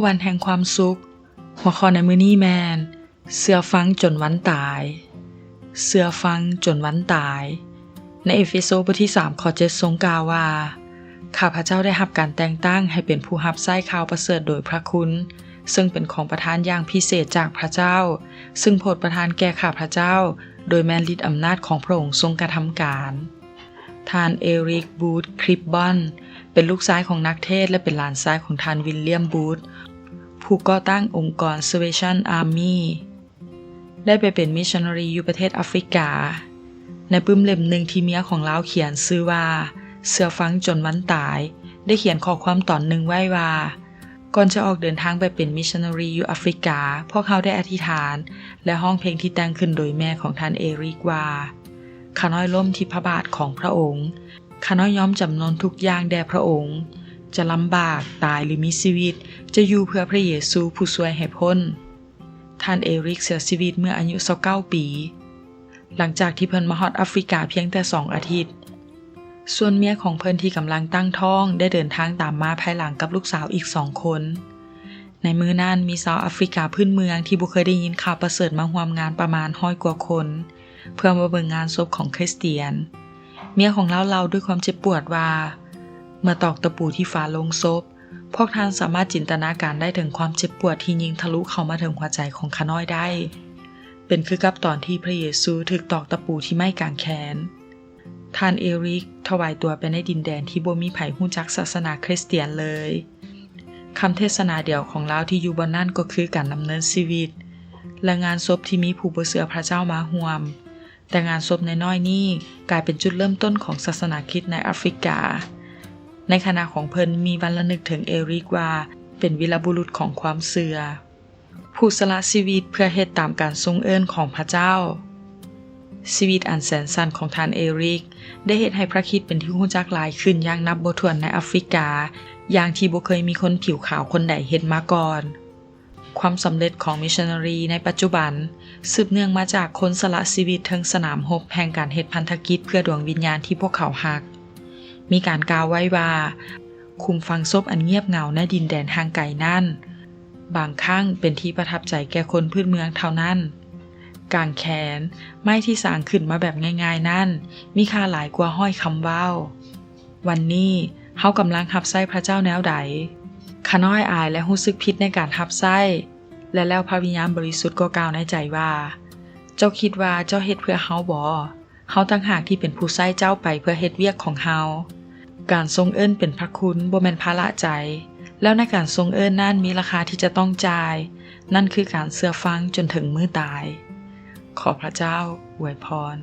ວັນແຫ່ງຄວາມສຸກ. ຫົວຂໍ້ໃນມື້ນີ້ແມ່ນ ເຊື່ອຟັງຈົນວັນຕາຍ. ເຊື່ອຟັງຈົນວັນຕາຍ. ໃນເອເຟໂຊບົດທີສາມຂໍ້ເຈັດຊົງກ່າວວ່າ, ຂ້າພະເຈົ້າໄດ້ຮັບການແຕ່ງຕັ້ງໃຫ້ເປັນຜູ້ຮັບໃຊ້ຂ່າວປະເສີດໂດຍພະຄຸນ, ເຊິ່ງເປັນຂອງປະທານຢ່າງພິເສດຈາກພະເຈົ້າ, ເຊິ່ງໂປດປະທານແກ່ຂ້າພະເຈົ້າ ໂດຍແມ່ນລິດອຳນາດຂອງພະອົງຊົງກະທຳການ. ທ່ານເອຣິກ ບູດ ຄຣິບບອນ ເປັນລູກຊາຍຂອງນັກເທດ ແລະ ເປັນຫຼານຊາຍຂອງທ່ານ ວິນລຽມ ບູດ ຜູ້ກໍ່ຕັ້ງອົງກອນ Salvation Army, ໄດ້ໄປເປັນມິດຊັນນາຣີຢູ່ປະເທດອາຟຣິກາ. ໃນປຶ້ມເຫຼັ້ມໜຶ່ງທີ່ເມຍຂອງລາວຂຽນຊື່ວ່າ ເຊື່ອຟັງຈົນວັນຕາຍ ໄດ້ຂຽນຂໍ້ຄວາມຕອນໜຶ່ງໄວ້ວ່າ, ກ່ອນຈະອອກເດີນທາງໄປເປັນມິດຊັນນາຣີຢູ່ອາຟຣິກາ, ພວກເຮົາໄດ້ອະທິຖານ ແລະ ຮ້ອງເພງທີ່ແຕ່ງຂຶ້ນໂດຍແມ່ຂອງທ່ານເອຣິກວ່າ, ຂ້ານ້ອຍລົ້ມທີ່ພະບາດຂອງພະອົງ. ຂ້ານ້ອຍຍອມຈຳນົນທຸກຢ່າງແດ່ພະອົງ. ຈະລຳບາກ, ຕາຍ ຫຼື ມີຊີວິດ, ຈະຢູ່ເພື່ອພະເຢຊູຜູ້ຊ່ວຍໃຫ້ພົ້ນ. ທ່ານເອຣິກເສຍຊີວິດເມື່ອອາຍຸຊາວເກົ້າປີ, ຫຼັງຈາກທີ່ເພິ່ນມາຮອດອາຟຣິກາພຽງແຕ່ສອງອາທິດ. ສ່ວນເມຍຂອງເພິ່ນທີ່ກຳລັງຕັ້ງທ້ອງ ໄດ້ເດີນທາງຕາມມາພາຍຫຼັງກັບລູກສາວອີກສອງຄົນ. ໃນມື້ນັ້ນມີຊາວອາຟຣິກາພື້ນເມືອງທີ່ບໍ່ເຄີຍໄດ້ຍິນຂ່າວປະເສີດມາຮ່ວມງານປະມານຮ້ອຍກວ່າຄົນ ເພື່ອມາເບິ່ງງານສົບຂອງຄຣິສຕຽນ. ເມຍຂອງລາວເລົ່າດ້ວຍຄວາມເຈັບປວດວ່າ, ເມື່ອຕອກຕະປູທີ່ຝາໂລງສົບ, ພວກທ່ານສາມາດຈິນຕະນາການໄດ້ເຖິງຄວາມເຈັບປວດທີ່ຍິງທະລຸເຂົ້າມາເຖິງຫົວໃຈຂອງຂ້ານ້ອຍໄດ້. ເປັນຄືກັບຕອນທີ່ພະເຢຊູຖືກຕອກຕະປູທີ່ໄມ້ກາງແຂນ. ທ່ານເອຣິກຖວາຍຕົວໄປໃນດິນແດນທີ່ບໍ່ມີໃຜຮູ້ຈັກສາສະໜາຄຣິສຕຽນເລີຍ. ຄຳເທດສະໜາດຽວຂອງລາວທີ່ຢູ່ບ່ອນນັ້ນກໍຄືການດຳເນີນຊີວິດ ແລະ ງານສົບທີ່ມີຜູ້ບໍ່ເຊື່ອພະເຈົ້າມາຮ່ວມ. ແຕ່ງານສົບນ້ອຍໆນີ້ກາຍເປັນຈຸດເລີ່ມຕົ້ນຂອງສາສະໜາຄຣິດໃນອາຟຣິກາ. ໃນຄະນະຂອງເພິ່ນມີວັນລະນຶກເຖິງເອຣິກວ່າເປັນວີລະບຸລຸດຂອງຄວາມເຊື່ອ. ຜູ້ສະຫຼະຊີວິດເພື່ອເຮັດຕາມການຊົງເອີ້ນຂອງພະເຈົ້າ. ຊີວິດອັນແສນສັ້ນຂອງທ່ານເອຣິກ ໄດ້ເຮັດໃຫ້ພະຄຣິດເປັນທີ່ຮູ້ຈັກຫຼາຍຂຶ້ນຢ່າງນັບບໍ່ຖ້ວນໃນອາຟຣິກາ, ຢ່າງທີ່ບໍ່ເຄີຍມີຄົນຜິວຂາວຄົນໃດເຮັດມາກ່ອນ. ຄວາມສຳເລັດຂອງມິດຊັນນາຣີໃນປັດຈຸບັນ ສືບເນື່ອງມາຈາກຄົນສະຫຼະຊີວິດເທິງສະໜາມຮົບແຫ່ງການເຮັດພັນທະກິດເພື່ອດວງວິນຍານທີ່ພວກເຂົາຮັກ. ມີການກ່າວໄວ້ວ່າ, ຂຸມຝັງສົບອັນງຽບເຫງົາໃນດິນແດນຫ່າງໄກນັ້ນ ບາງຄັ້ງເປັນທີ່ປະທັບໃຈແກ່ຄົນພື້ນເມືອງເທົ່ານັ້ນ. ກາງແຂນ, ໄມ້ທີ່ສ້າງຂຶ້ນມາແບບງ່າຍໆນັ້ນ ມີຄ່າຫຼາຍກວ່າຮ້ອຍຄຳເວົ້າ. ວັນນີ້ເຮົາກຳລັງຮັບໃຊ້ພະເຈົ້າແນວໃດ? ຂ້ານ້ອຍອາຍ ແລະ ຮູ້ສຶກຜິດໃນການຮັບໃຊ້, ແລະ ແລ້ວພະວິນຍານບໍລິສຸດກໍກ່າວໃນໃຈວ່າ, ເຈົ້າຄິດວ່າເຈົ້າເຮັດເພື່ອເຮົາບໍ? ເຮົາຕ່າງຫາກທີ່ເປັນຜູ້ໃຊ້ເຈົ້າໄປເພື່ອເຮັດວຽກຂອງເຮົາ. ການຊົງເອີ້ນເປັນພະຄຸນບໍ່ແມ່ນພາລະໃຈ, ແລ້ວໃນການຊົງເອີ້ນນັ້ນມີລາຄາທີ່ຈະຕ້ອງຈ່າຍ, ນັ້ນຄືການເຊື່ອຟັງຈົນເຖິງມື້ຕາຍ. ຂໍພະເຈົ້າອວຍພອນ.